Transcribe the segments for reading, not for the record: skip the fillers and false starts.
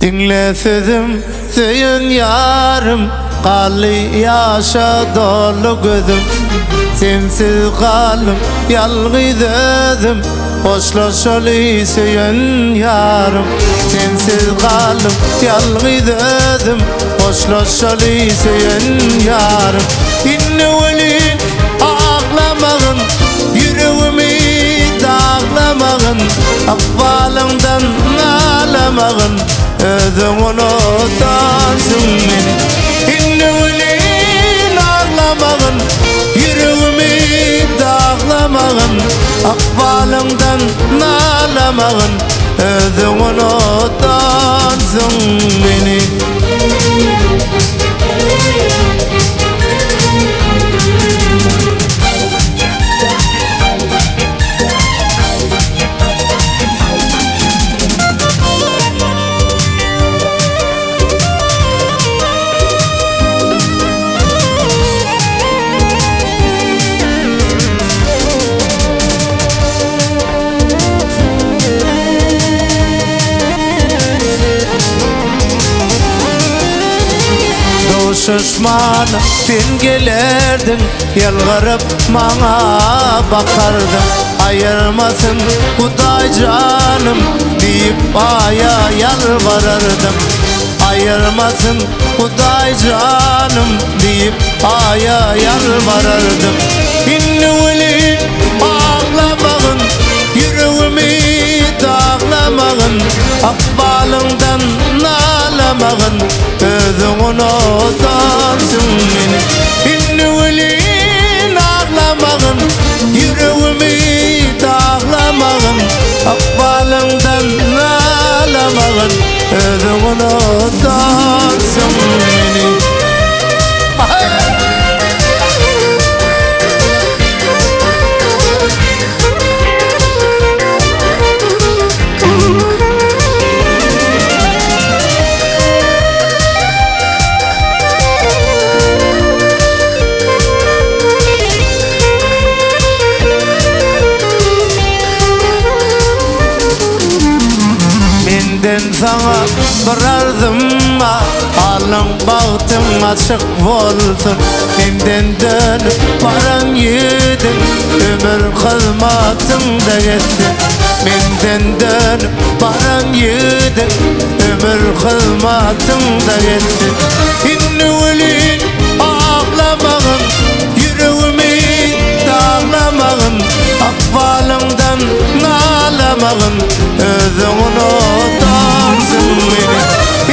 Diňle sözüm söýen ýarym Galdy ýaşa doly gözüm Sensiz galdym ýalňyz özüm Hoşlaşaly söýen ýarym Sensiz galdym ýalňyz özüm Hoşlaşaly söýen ýarym Indi welin aglamagyn Ýüregimi daglamagyn Ykbalyňdan nalamagyn Özüň unudansyň meni Indi welin aglamagyn Ýüregimi daglamagyn Ykbalyňdan nalamagyn Özüň unudansyň meni. Duşuşman sen gelerdiň Ýylgyryp maňa bakardyň Aýyrmasyn Hudaý janym Diýip aýa ýalbarardym Aýyrmasyn Hudaý janym Diýip aýa ýalbarardym Indi welin aglamagyn Ýüregimi daglamagyn Ykbalyňdan nalamagyn Özüň unudansyň meni Indi welin aglamagyn Ýüregimi daglamagyn Ykbalyňdan nalamagyn Özüň unudansyň meni. Menden saňa bir arzym bar, Halyň bagtyň açyk bolsun. Menden dönüp baran ýigidiň Ömür hyzmatyňda geçsin. Menden dönüp baran ýigidiň Ömür hyzmatyňda geçsin. Indi welin aglamagyn, Ýüregimi daglamagyn, Ykbalyňdan nalamagyn, Özüň unudansyň meni.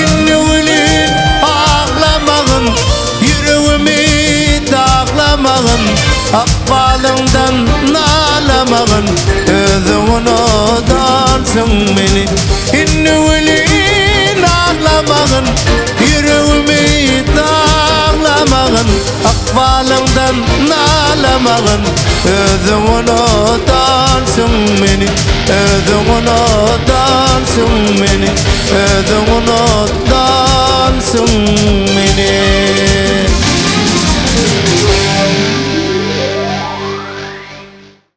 Indi welin aglamagyn, Ýüregimi daglamagyn, Ykbalyňdan nalamagyn, Özüň unudansyň meni. Indi welin aglamagyn, Ýüregimi daglamagyn, Ykbalyňdan nalamagyn, Özüň unudansyň meni, Özüň unudansyň meni, Özüň unudansyň meni.